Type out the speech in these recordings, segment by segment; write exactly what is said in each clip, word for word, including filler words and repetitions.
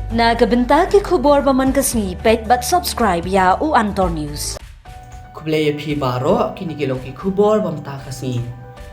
Na ka bynta ki khubor ba man ka sngi, peit bad subscribe ïa u Antor News. Khublei ïa phi baroh, kine ki long ki khubor ba mynta ka sngi.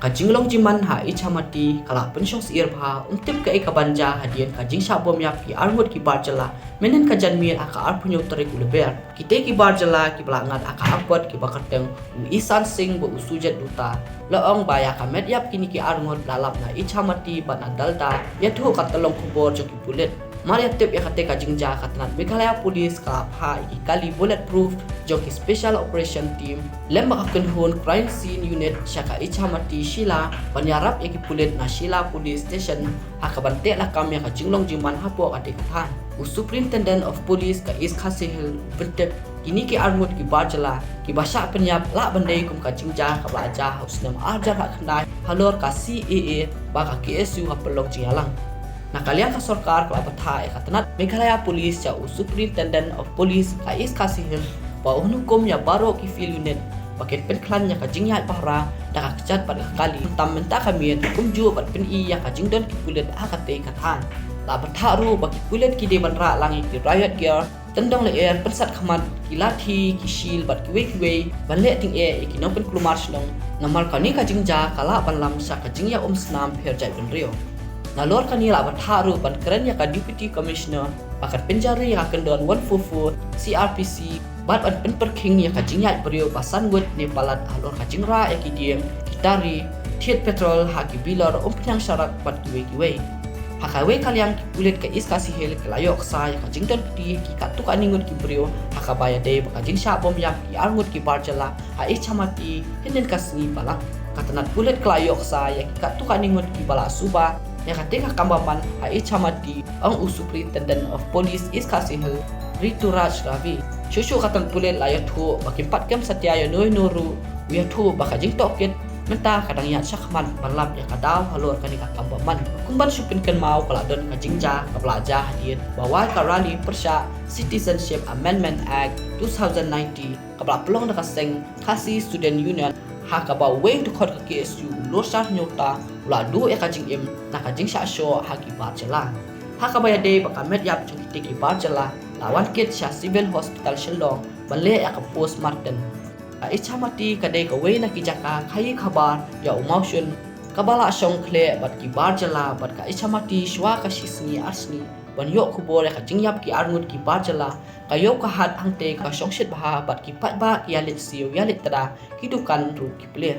Ka jinglong jingman ha Ichamati ka la pynshong syier bha, ym tip kaei kaban jia hadien ka jingshah bom ïap ki arngut ki bar jylla mynhynnin ka janmiet ha ka arphew hynñiew tarik u Lber. Kitei ki bar jylla kiba la ngat ha ka airport kiba kyrteng u Ishan Singh bad u Sujit Dutta. La ong ba ïa ka met ïap kine ki arngut la lap na Ichamati bad na Dalda, ïathuh ka tyllong khubor jong ki pulit. Mar ïa tip ïa katei ka jingjia, ka tnat Meghalaya Police ka la phah ïa ki kali bulletproof jong ki Special Operation Team lem bad ka kynhun Crime Scene Unit sha ka Ichamati Shila ban ïarap ïa ki pulit na Shila Police Station ha kaban teh lakam ïa ka jinglong jingman hapoh katei ka thaiñ. U Superintendent of Police ka East Khasi Hills u pyntip kine ki arngut ki bar jylla kiba shah pynïap lah ban dei kum ka jingjia kaba la jia ha u snem arhajar khatkhyndai halor ka C A A bad ka K S U ha pynlong jingïalang. Na ka liang ka sorkar ka la bthah ïa ka tnat Meghalaya Police, ïa u Superintendent of Police ka East Khasi Hills, ba un hukum ïa baroh ki field unit ba kin pynkhlaiñ ïa ka jingïaid pahara da ka kjat bad ka kali, tam mynta ka miet, kumjuh bad pyni ïa ka jingdon ki pulit ha katei ka thaiñ. La bthah ruh ba ki pulit ki dei ban rah lang ïa ki riot gear, tyndong lyer, pynsat khmat, ki lathi, ki shield bad kiwei kiwei ban leh tyngeh ïa ki nongpynkulmar shnong. Namar kane ka jingjia ka lah ban lam sha ka jingïaumsnam pher jaitbynriew. Nalor kane la bthah ruh ban kren ïa ka Deputy Commissioner ba kan pynjari ïa ka kyndon one four four C R P C bad ban pynpyrkhing ïa ka jingïaid briew ba san ngut ne palat halor ka jingrah ïa ki dieng, ki tari, thied petrol ha ki bilor, umphniang sharak bad kiwei kiwei. Ha kawei ka liang, ki pulit ka East Khasi Hills ki la ïoh ksa ïa ka jingdon kti ki katto katne ngut ki briew ha kaba ïadei bad ka jingshah bom ïap ki arngut ki bar jylla ha Ichamati hynnin ka sngi ba la. Ka tnat pulit ka la ïoh ksa ïa ki katto katne ngut kiba la suba ïa katei ka kam bymman ha Ichamati, ong u Superintendent of Police East Khasi Hills, Rituraj Ravi. Shuh shuh ka tnat pulit la ïathuh ba kim pat khlem satia ïano ïano ruh, u ïathuh ba ka jingtohkit mynta ka dang ïaid shakhmat ban lap ïa ka daw halor kane ka kam bymman. Kum ban shu pynkynmaw, ka la don ka jingjia kaba la jia hadien ba wai ka rally pyrshah Citizenship Amendment Act two thousand nineteen, kaba la pynlong da ka seng Khasi Student Union, ha kaba uwei u dkhot ka K S U, u Lorshah Nyota, u la duh ïa ka jingim na ka jingshah shoh ha ki bar jylla. Ha kaba ïadei bad ka met ïap jong kitei ki bar jylla, la wan kit sha Civil Hospital Shillong ban leh ïa ka post mortem. Ka Ichamati ka dei kawei na ki jaka khaïi khabar ïa u mawshun kaba la shong khleh bad ki bar jylla bad ka Ichamati shuwa ka shisngi arsngi ban ïoh khubor ïa ka jingïap ki arngut ki bar jylla. Ka ïew ka hat hangtei ka shongshit bha bad ki paidbah ki ïaleit siew ïaleit tda, ki dukan ruh ki plie.